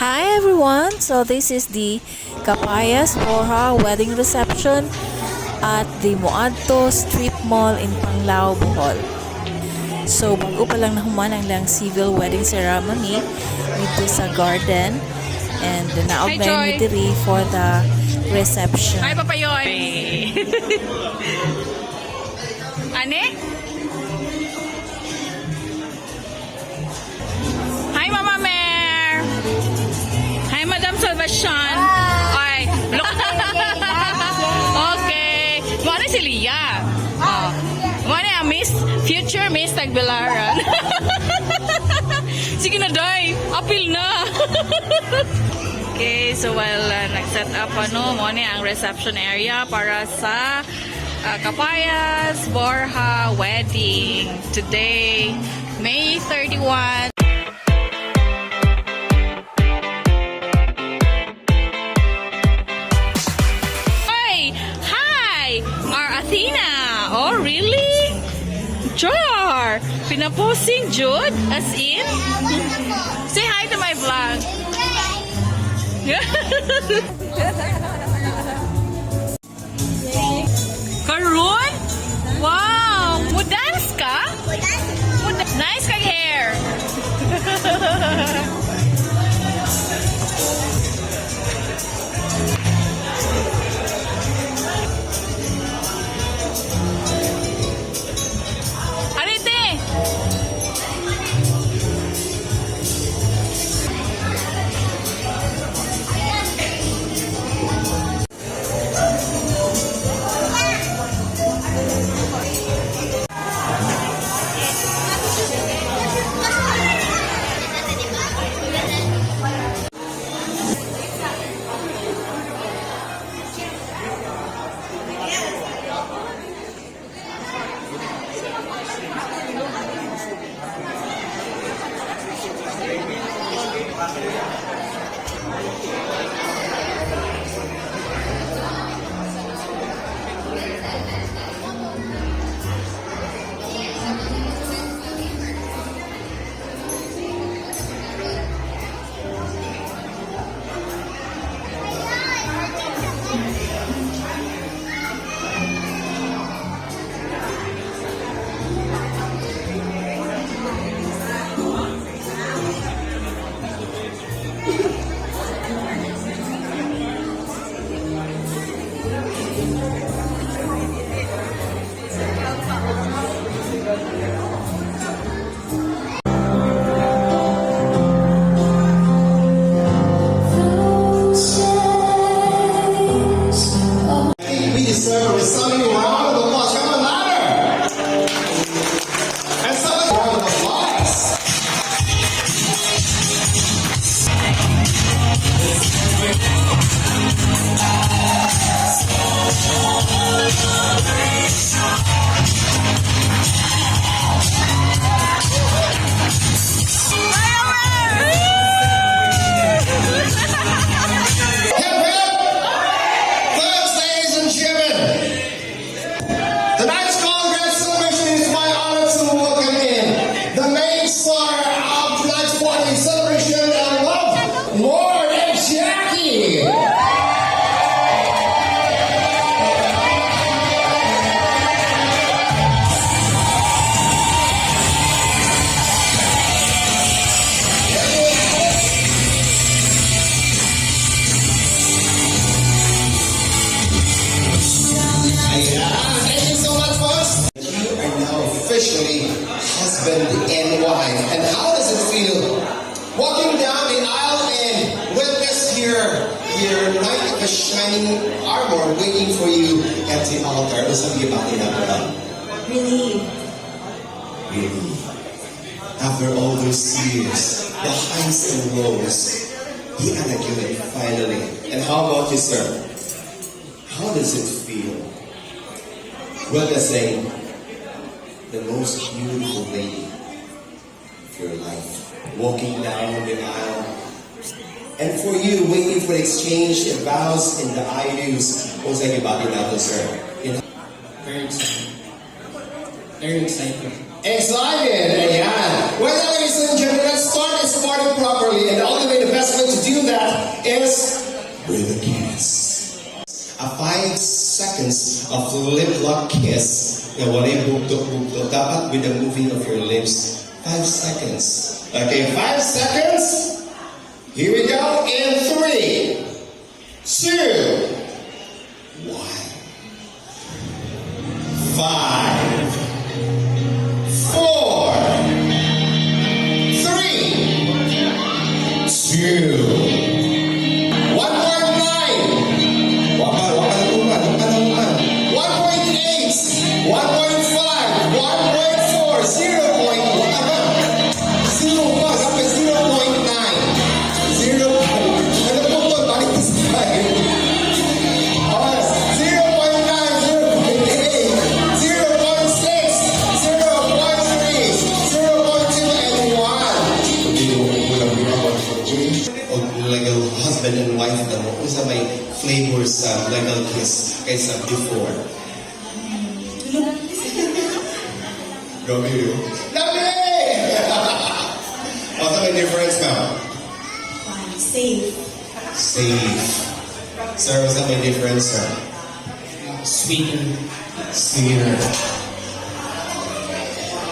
Hi everyone! So this is the Capayas Borja wedding reception at the Moadto Strip Mall in Panglao, Bohol. So bago pa lang nahuman ang lang civil wedding ceremony dito sa garden and naog na yung diri for the reception. Hi Papayoy! Ane? Hi Mama Mer! Hi Madam Salvacion! Ay, look! Okay. Muna si Lia. Muna Miss, future Miss Tagbilaran. Sige na, Day. Apil na. Okay, so while nag-set up muna ang reception area para sa Capayas Borja wedding. Today, May 31. Athena! Oh, really? Jar! Pinaposing Jude? As in? Say hi to my vlog. Karun? Wow! Mudance ka? Nice kag hair. Officially husband and wife. And how does it feel walking down the aisle and witness your knight of the shining armor waiting for you at the altar? Ano sabi about it, Abraham? Relieved. After all those years, the highs and lows, he had a good finally. And how about you, sir? How does it feel witnessing the most beautiful lady of your life, walking down the aisle, and for you, waiting for the exchange of vows and the I-dos? What was that about your now, sir? Very excited. Very excited. Excited! Ayan! Well, ladies and gentlemen, let's start this party properly, and the only way, the best way to do that is with a kiss. A 5 seconds of lip lock kiss. Na wala yung bugtok-bugtok. Dapat with the moving of your lips. 5 seconds. Okay, 5 seconds. Here we go in 3, 2, 1. 5, 4, 3, 2. legal husband and wife na mo kung sa may flavors sa legal kiss kaysa before. Grabe yun. Dami! What's the difference now? Safe. Safe. Sir, what's the difference, sir? Sweeter. Sweeter.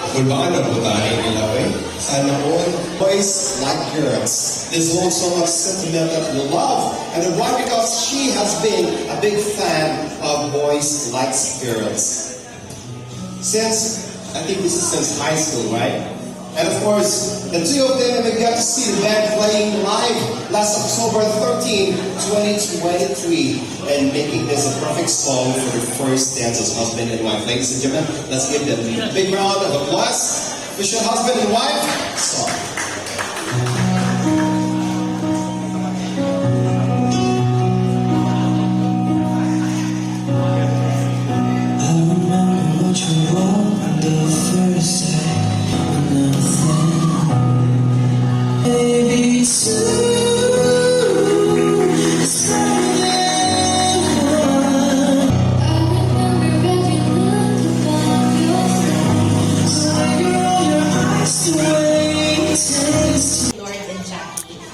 Kung baka nabutahin nila, eh? Sana all boys like girls. There's also a sentimental love. And why? Because she has been a big fan of boys likes girls. Since, I think this is since high school, right? And of course, the two of them we got to see the band playing live last October 13, 2023, and making this a perfect song for the first dance as husband and wife. Ladies and gentlemen, let's give them a big round of applause. Official husband and wife song.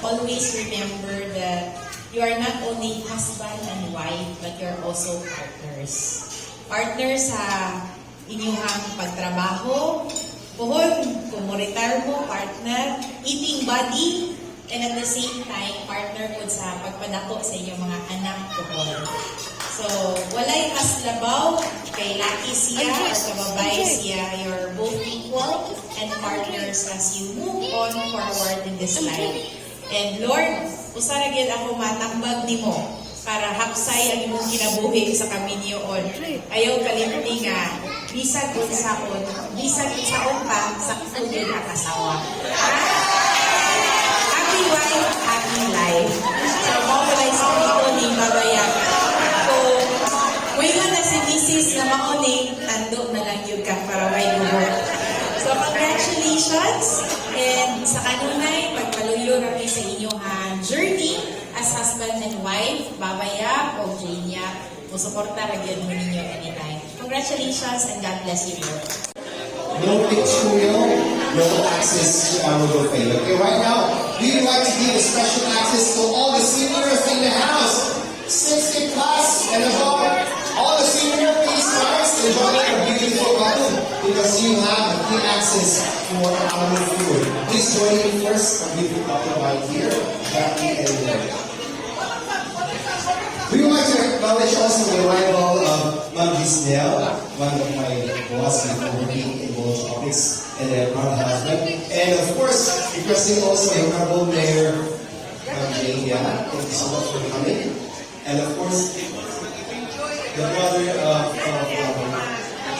Always remember that you are not only husband and wife, but you're also partners. Partners sa inyong pagtrabaho, buhon, kung retire mo, partner, eating buddy, and at the same time, partner po sa pagpadako sa inyong mga anak buhon. So, walay kaslabaw, kay laki siya or kababay siya, you're both equal and partners as you move on forward in this life. And Lord, usara gyud ako matambag nimo para hapsay ang imong kinabuhi sa kaminyoon. Ayaw kalimti nga bisag unsaon pa sa gyud ang asawa. Happy wife, happy life. So mo walay sa ito ni babayak. Kung ingon na si Mrs. na mauni, ando na lang yun ka para may buhok. So congratulations and sa kanunay pagpaluyo kami sa inyong journey as husband and wife, babaya o Jania, musuporta ra gyud mo ninyo anytime. Congratulations and God bless you Lord. No pictorial, no access to our buffet. Okay, right now, we would like to give a special access to all the seniors in the house. 60 plus and above. All the seniors, please rise and join our beautiful couple because you have free access for our food. Please join me first, our beautiful couple right here, Jackie and Larry. We would like to acknowledge also the arrival of Ma'am Gisnell, one of my boss before working in both office and her husband. And of course, requesting also the Honorable Mayor Jania. Thank you so much for coming. And of course, the brother of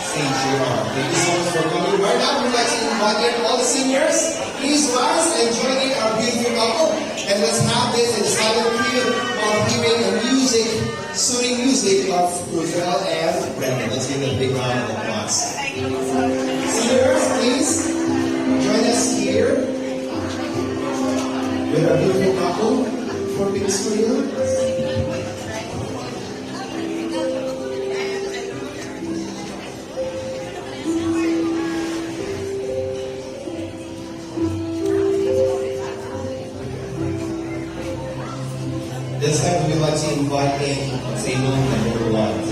St. Gerard. Thank you so much for coming. Right now, we'd like to invite all the seniors. Please rise and join in our beautiful couple. And let's have this in silent period of hearing the music, soothing music of Roselle and Brendan. Let's give them a big round of applause. Seniors, please join us here with our beautiful couple for Big Studio. This time we'd like to invite in table number 1.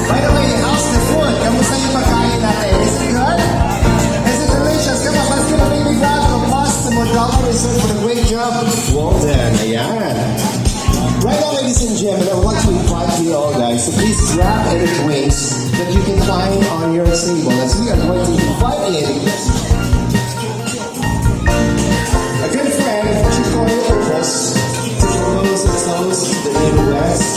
By the way, how's the food? Kamusta yung pagkain natin? Is it good? Is it delicious? Come on, let's give a big round of applause to Modelo Resort for the great job. Well done, ayan. Right now, ladies and gentlemen, I would like to invite you all guys to please grab any drinks that you can find on your table as we are going to invite in a good friend, Chicory Opus, to propose a toast to the Midwest.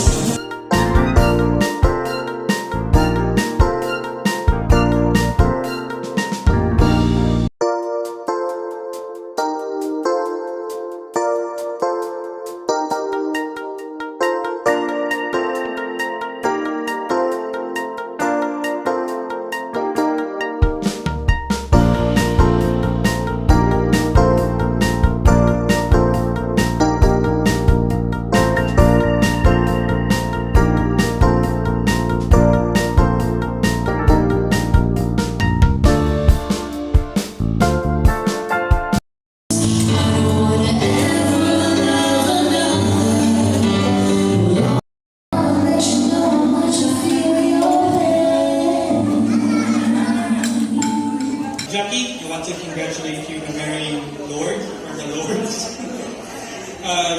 Jackie, I want to congratulate you on marrying Lord or the Lords.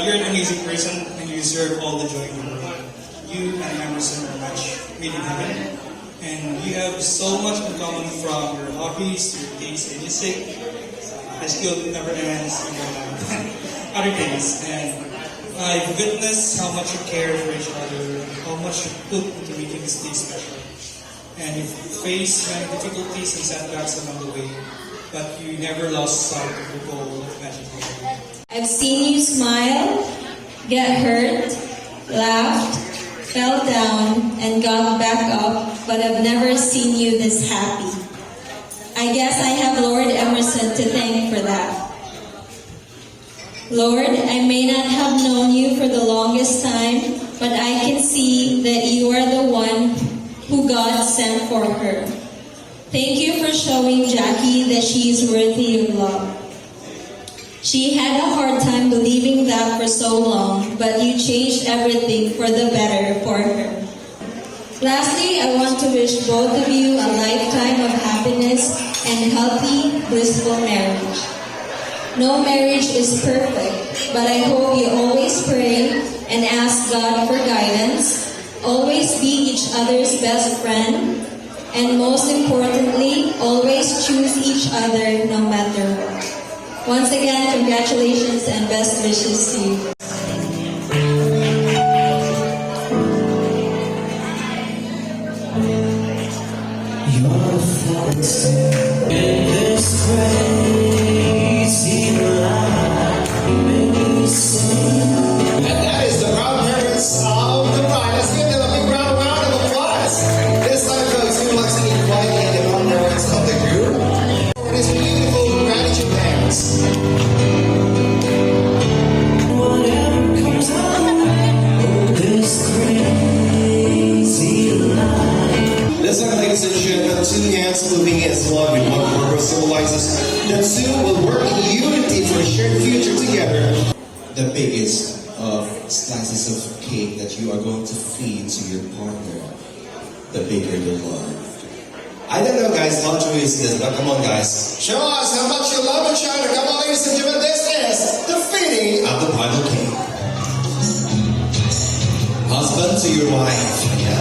You're an amazing person and you deserve all the joy in the world. You and Emerson are much made in heaven, and you have so much in common from your hobbies to your taste in music. High school never ends, and other things. And I've witnessed how much you care for each other, how much you put into making this day special. And you face many difficulties and setbacks along the way, but you never lost sight of the goal of Magic Kingdom. I've seen you smile, get hurt, laughed, fell down, and got back up, but I've never seen you this happy. I guess I have Lord Emerson to thank for that. Lord, I may not have known you for the longest time, but I can see that you are the one who God sent for her. Thank you for showing Jackie that she is worthy of love. She had a hard time believing that for so long, but you changed everything for the better for her. Lastly, I want to wish both of you a lifetime of happiness and healthy, blissful marriage. No marriage is perfect, but I hope you always pray and ask God for guidance, always be each other's best friend, and most importantly, always choose each other no matter what. Once again, congratulations and best wishes to you. And that is the proud parents of the bride. Let's give them a big round of applause. This time goes to Lexi White and the proud parents of the group for this beautiful gratitude dance. Listen, ladies and gentlemen, two hands moving as one with one purpose symbolizes the two will work in unity for a shared future together. The biggest of slices of cake that you are going to feed to your partner, the bigger the love. I don't know, guys, how true is this, but come on, guys. Show us how much you love each other. Come on, ladies and gentlemen, this is the feeding of the bridal cake. Husband to your wife. Yeah.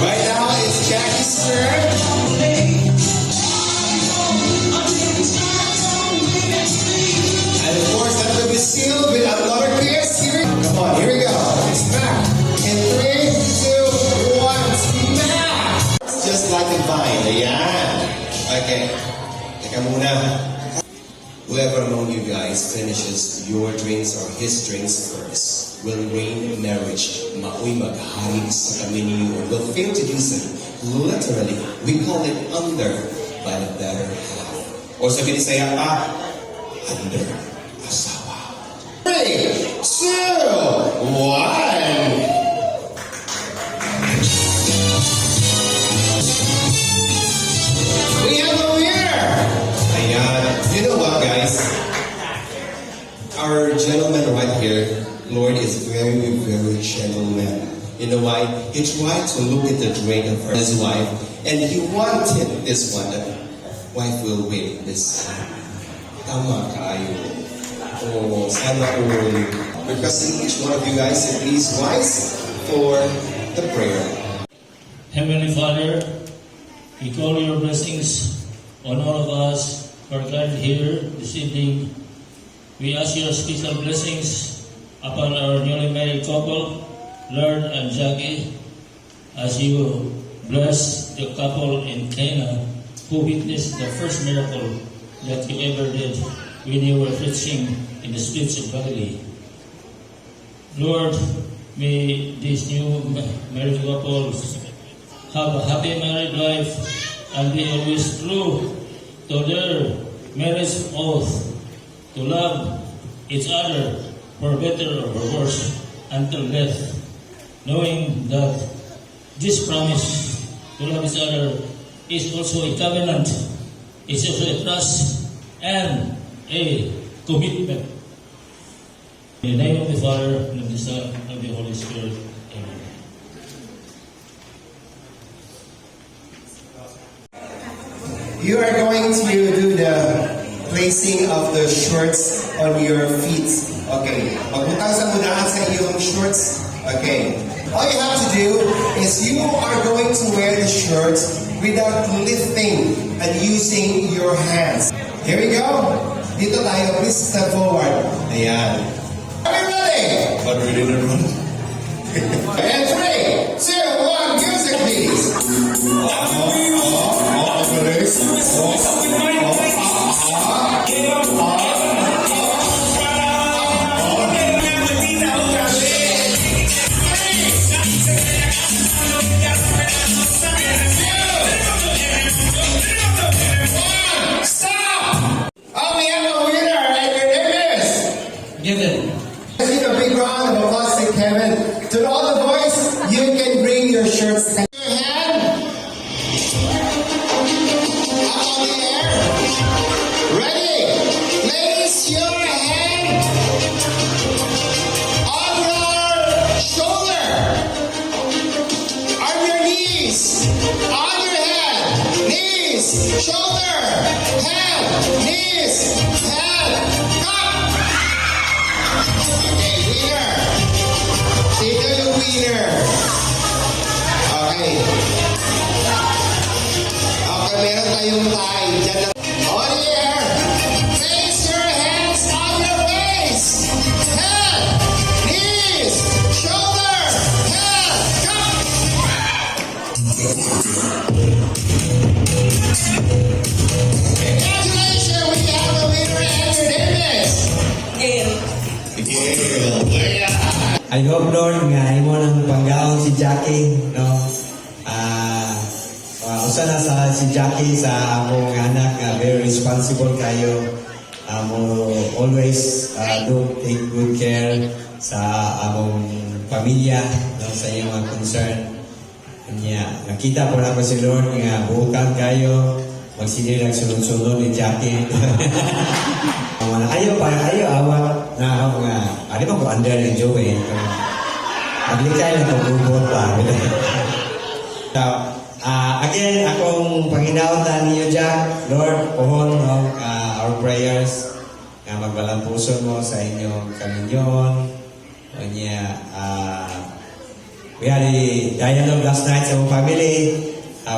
Right now, it's Jackie's turn. And of course, that will be sealed with another kiss. Come on, here we go. Smack. In 3, 2, 1, smack. Just like a vine. Ayan. Okay. Teka muna. Whoever among you guys finishes your drinks or his drinks first will reign marriage. Maoy maghari sa kami ninyo or will fail to do so. Literally, we call it under by the better half. Or sa Binisaya pa, under asawa. 3, 2, 1. We have a winner! Ayan. You know what, guys? Our gentleman right here, Lord, is very, very gentleman. You know why? He tried to look at the drink of his wife, and he wanted this one. The wife will win this. Tama kayo. Oh, sana all. Requesting each one of you guys to please rise for the prayer. Heavenly Father, we call your blessings on all of us who are gathered here this evening. We ask your special blessings upon our newly married couple, Lord and Jackie, as you bless the couple in Cana who witnessed the first miracle that you ever did when you were preaching in the streets of Galilee. Lord, may these new married couples have a happy married life and be always true to their marriage oath to love each other for better or for worse until death, knowing that this promise to love each other is also a covenant, is also a trust and a commitment. In the name of the Father, and of the Son, and of the Holy Spirit. Amen. You are going to do the placing of the shorts on your feet. Okay. Magbutang sa mudahan sa iyong shorts. Okay. All you have to do is you are going to wear the shorts without lifting and using your hands. Here we go. Dito tayo. Please step forward. Ayan. Are we ready? But we didn't run. And 3, 2, 1, music please. Your hand. Up on the air. Ready? Place your hand on your shoulder, on your knees, on your head, knees, shoulder, head, knees, head, up. Okay, winner. Sino yung winner? Okay. Okay, meron tayong tie. Diyan na. On the air. Place your hands on your face. Head, knees, shoulder, head, up. Congratulations, we have a winner and your name is? Gail. I hope, Lord, nga imo nang panggaon si Jackie, no? Usa na sa si Jackie sa among anak nga very responsible kayo. Mo always do take good care sa among pamilya, no, sa iyong mga concern. Kanya, nakita po na ko si Lord nga bukan kayo magsinilang sunod-sunod ni Jackie. Ayo awak na mga ano ba ko under ng Joey. Aglikay na itong bubot pa. So, again, akong Panginoon niyo Jack, Lord, pohon ng our prayers na magbalampuson mo sa inyong kaminyon. Kanya, we had a dialogue last night sa mga family,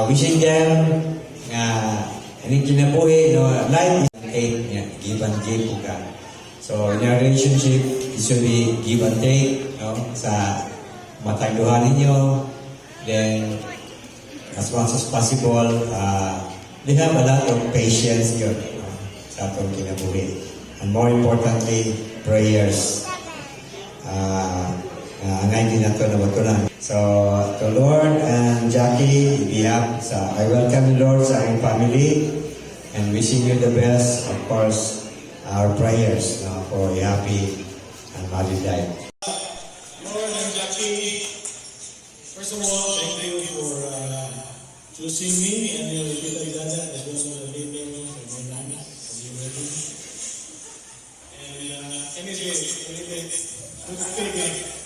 wishing them any kinabuhi, no, life is give and take po ka. So, in our relationship, it should be give and take, no, sa matagduhan ninyo. Then, as much as possible, they have a lot of patience yun, no, sa itong kinabuhi. And more importantly, prayers. Angay din nato na batulan. So, to Lord and Jackie, I welcome you, Lord, sa aking family and wishing you the best, of course, our prayers, no, for a happy and married life. Lord and Jackie, first of all, thank you for choosing me and your little dada as well as the living for my nana for your wedding. And anyway,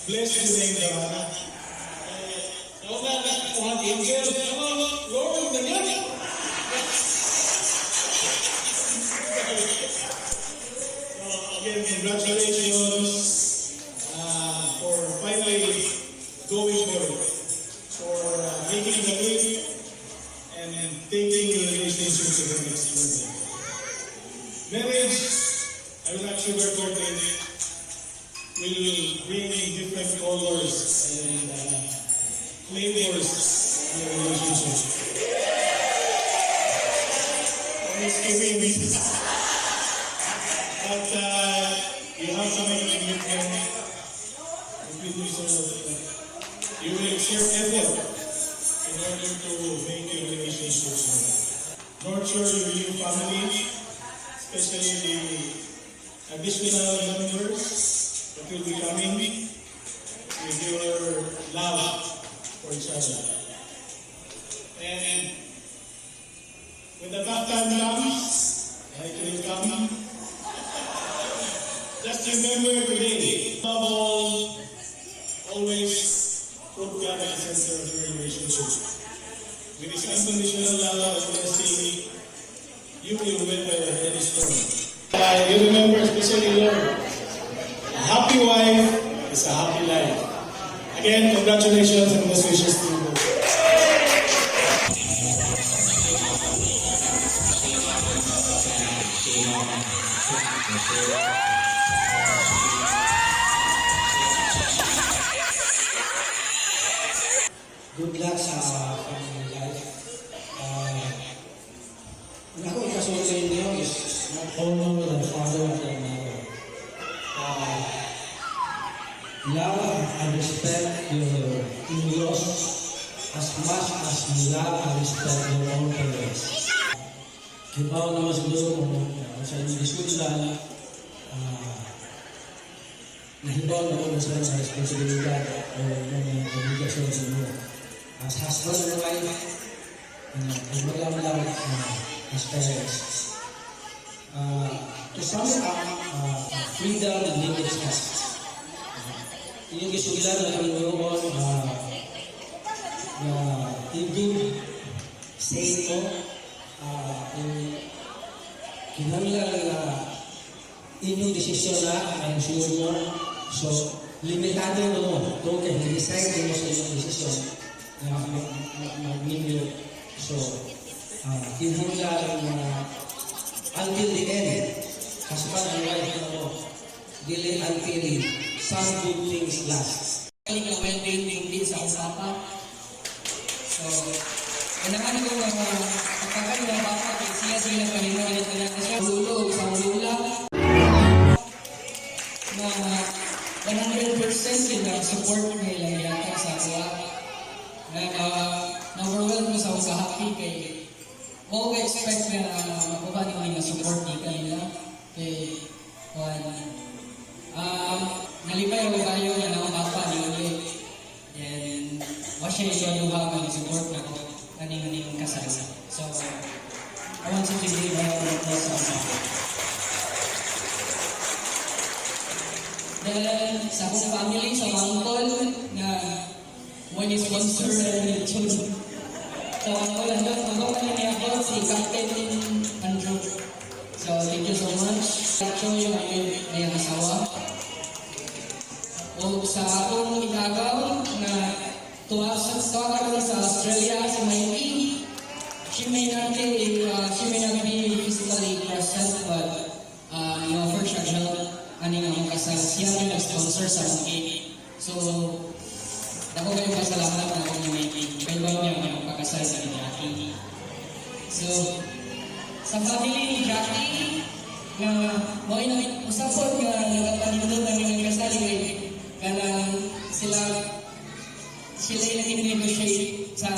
bless the name of God. One angel, Lord, the name. Again, congratulations for finally going for it, for making the leap and taking the relationship to the next level. Marriage, I will not sugarcoat it, will bring different colors and flavors in the relationship. But you have to make a commitment. You will share effort in order to make your relationship work. Nurture your new family, especially the additional members that will be coming with your love for each other. And when the tough time comes, and it will come, just remember today, above all, always put God at the center of your relationship. With His unconditional love and blessing, you will weather any storm. You remember, especially Lord, a happy wife is a happy life. Again, congratulations and best wishes to you both. Good luck sa family life. Ako, ikasulay niyo is not honor the father of the mother. Love and respect your in-laws as much as you love and respect your own parents. Kibaw naman siguro kung sa inyong diskulan, nahibaw na ako sa responsibilidad o mga obligasyon sa inyo. as husband and wife, maglamlang as parents. To sum it up, freedom and limitless. Inyong gisugilan na kami noon na ibig say ko kinahanglan na inyong desisyon na ang sure mo. So, limitado mo ito kaya decide mo sa inyong desisyon na mag-ninyo. So, kinahanglan na until the end, husband and wife na mo, dili until some good things last. Galing na wedding hindi sa usapan. So, kailangan ko pagkakan ng bata, siya sila kanina siya, hulog sa hula, na 100% yung support nila yata sa kuha. Na-overwhelm ko sa happy kay mo expect na makuha nila support ni kanila kay nalipay ako tayo na nakapapa ni Uli. And wasya yung luha ng support na ko kaning kasal. So, I want to give you a applause. Then, sa akong family, sa mangkol, na one is sponsor na children. So, ako kanina ako si Captain Andrew. So, thank you so much. Show yung ayong asawa. O sa akong itagaw na tuwa ka sa Australia, si Mikey, she may not be physically present, but offer siya help aning ang kasal. Siya rin nag-sponsor sa cake. So, ako kayo pasalamat na akong ni Mikey. Kayo ba niya magpakasal sa ni Jackie? So, sa family ni Jackie, na mo usapon nga nagpapanindot ang inyong kasal, kanang sila yung negotiate sa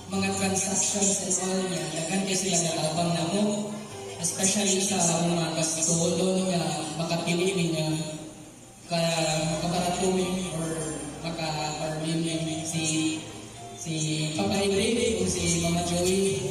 mga transactions and all niya. Dagan kayo sila natabang na mo, especially sa mga kastulong na makapili niya makaparatumin or makaparmin si Papa Idri o si Mama Joey.